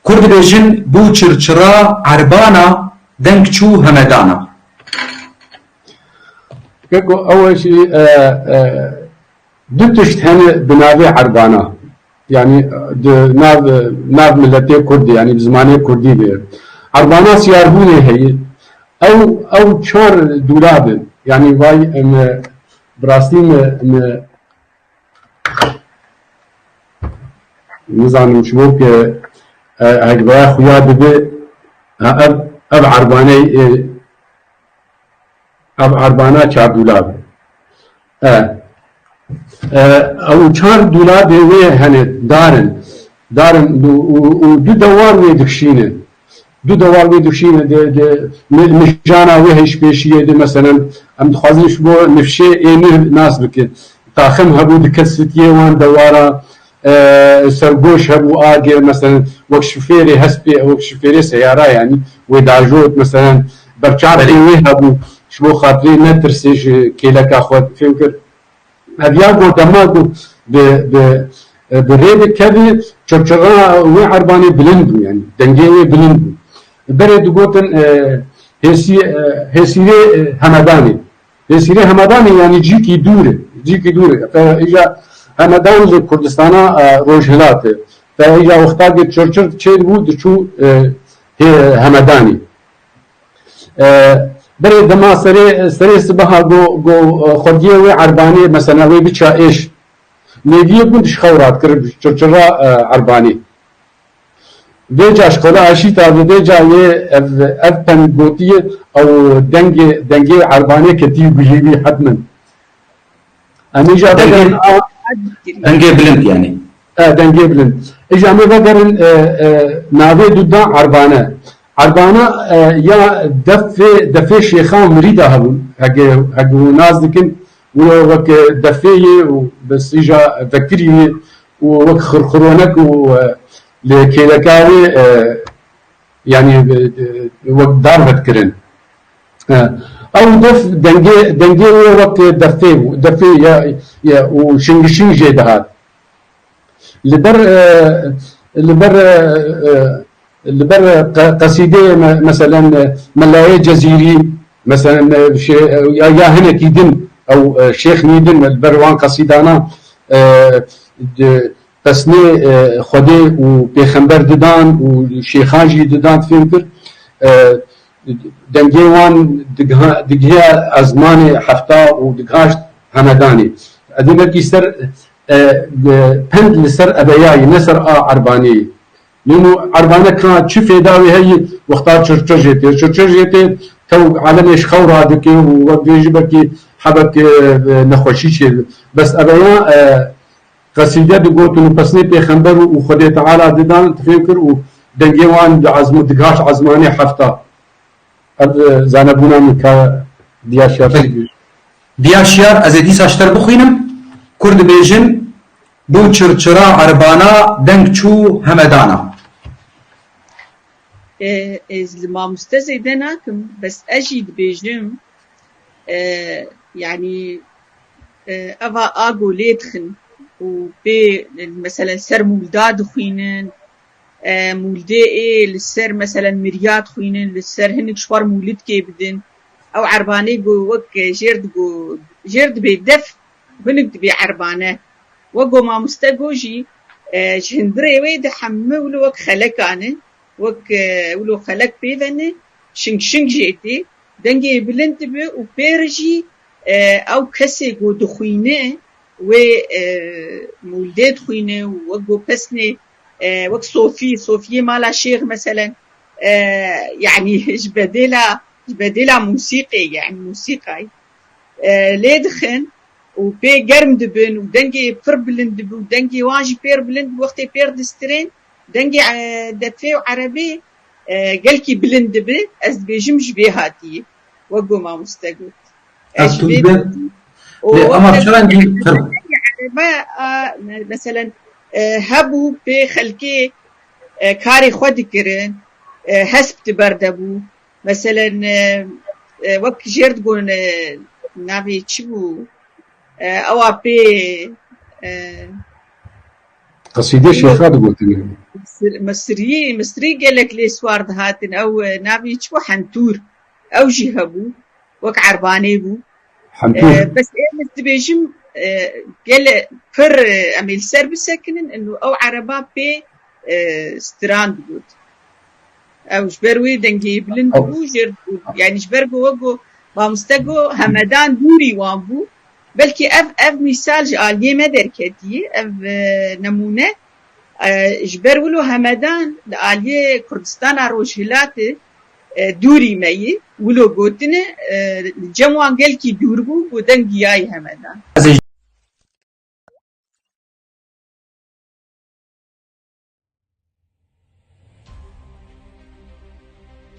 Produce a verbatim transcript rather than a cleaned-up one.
Kur dibêjin, bû çirçira erbana, deng çû hemedana. Keko, ew jî, e, e, du tişt hene di navê erbana. Yanî, di nav, nav miletê Kurd de, yanî bi zimanê Kurdî de. Erbana siyarbûnê heye. Ew, ew çar dûlab in. Yanî vay, em, bi rastî me, me, nizanim ji bo ke, e, hegbeya xuya dibe, ha, ev, ev erbaney, e, ev erbana çar dûlab e. E, e, ew çar dûlabê wê hene, dar in. Dar in û, û, û du dewar wê dikşîne. Du dewar wê dikşîne, de, de, mi-, mijana wê hej pêşiyê de, meselen, em dixwazin ji bo nifşê ê nû nas bikin. Taxim hebû dikesitiyê wan dewara, e, sergoş hebû agê, meselen, wek şofêrê hespê, wek şofêrê seyara, yanî wê dajot, meselen, berçavkê Belê. wê hebû, ji bo xatirê netirsê ji kêleka xwe, fêm kir. Ev ya go dema ku bi, bi, bi rê dikevî, çirçira wê erbanê bilind bû, yanî dengê wê bilind bû. Berê digotin, e, hêsî-, e, hêsîrê, e, hemedanê. Hêsîrê hemedanê, yanî cîkî dûr e, cîkî dûr e. Fe îja hemedan li Kurdistana, e, Rojhilat e. Fe îja wexta ku çirçir çêdibû, diçû, e, hê-, hemedanê. E, berê dema serê, serê sibeha go, go, e, xwediyê wê erbanê, mesela wê biça êş. Nêviyê gund ji xew radikir, çirçira, e, erbanê. Vêca ji xwe aşîta vê, vêca yê ev, ev pend gotiye, ew dengê, dengê erbanê ketî guhî wî hetmen. Em ê jî Dengê, vegerin a dengê bilind yani. E, dengê bilind. Îja em ê vegerin, e, e, navê dû da erbane. Erbane, e, ya defê, defê şêxa û mirîda hebûn. Hege, hege hûn nas dikin, wilo wek, e, defê yê û bes îja vekirî yê û wek xirxironek û, e, li kêleka wê, e, yanî, e, e, wek dar vedikirin. E, ew def dengê, dengê wê wek defê bû, defê ya, ya û şingişing jê dihat. Li ber, e, li ber, e, e, li ber qe-, qesîdeyê me-, meselen, e, Melayê Cezîrî, meselen, e, şê-, e, ya, ya hinekî din, ew, e, şêxnî din, li ber wan qesîdana, e, di, pesnê, e, Xwedê û Pêxember didan û şêxan jî didan, fêm kir. E, dengê wan digha-, digiha ezmanê hefta û digaşt hemedanê. Edê belkî ser, e, e, pend li ser ebeyayî, ne ser a erbaneyî. Nû erbane ka çi fêda wê heyî, wexta çirçir jê tê. Çirçir jê tê, tew alemê ji xew radike û wek bêjî belkî hebek, e, nexweşî çê. Bes ebeya, e, qesîde digotin û pesnê pêxember û, û Xwedê Teala didan, tifêm kir û dengê wan di ezm-, digaşt ezmanê hefta. Ev, e, zanebûna min ka Diya Şiyar Belê. Diya Şiyar, ez ê dîsa ji te re bixwînim. Kur dibêjin, bû çirçira erbana, deng çû hemedana. E, ez li mamoste zêde nakim, bes ez jî dibêjim, e, yanî, e, eva ago lê dixin û pê, e, meselen ser mûlda dixwînin, e, mûldê ê li ser, meselen, mirya dixwînin, li ser hinek ji xwe re mûlidkê bidin. Ew erbanê ku wek, e, jêr digo, jêr dibê def, hinek dibê erbane. Wek ku mamoste got jî, e, ji hundirê wê de hemû wilo wek xeleka ne, wek, e, wilo xelek pê ve ne, şing şing jê tê, dengê bilind dibe û pê re jî, e, ew kesê ku dixwîne, wê, e, mûldê dixwîne û wek ku pesnê, e, wek sofî, sofiyê mala şêx meselen, e, yanî ji bedêla, ji bedêla mûsîqê, yanî mûsîqayê, e, lê dixin û pê germ dibin û dengê pir bilind dibe û dengê wan jî pêr bilind, wextê pêr distirên, dengê, e, defê û erebê, e, gelkî bilind dibe, ez dibêjim ji vê hatiyê, wek ku mamoste got. Ez ji vê hatiyê. Û lê ama çi rengî pir? Erebe, a, me-, meselen, e, hebû pê xelkê, e, karê xwe dikirin, e, hesp di ber de bû. Meselen, e, e, wek jêr digon, e, navê çi bû? E, ewa pê, e, Qesîdê şêxa digotin. Misir, Misirî, Misirî gelek lê swar dihatin. Ew, e, navê çi bû? Hentûr. Ew jî hebû. Wek erbanê bû. Hentûr. E, bes ê min dibêjim, e, gele pir, e, em ê li ser bisekinin, inu ew ereba pê, e, stran digot. Ew ji ber wê dengê bilind bû, jêr dibû. Yani ji ber ku wek ku mamoste got, Hemedan dûrî wan bû. Belkî ev, ev mîsal ji aliyê me derketiye, ev, e, nemûne. E, ji ber wilo Hemedan li aliyê Kurdistana Rojhilatê, e, dûrî me yî, wilo gotine, e, li cem wan gelkî dûr bû, ku deng giyayî Hemedan.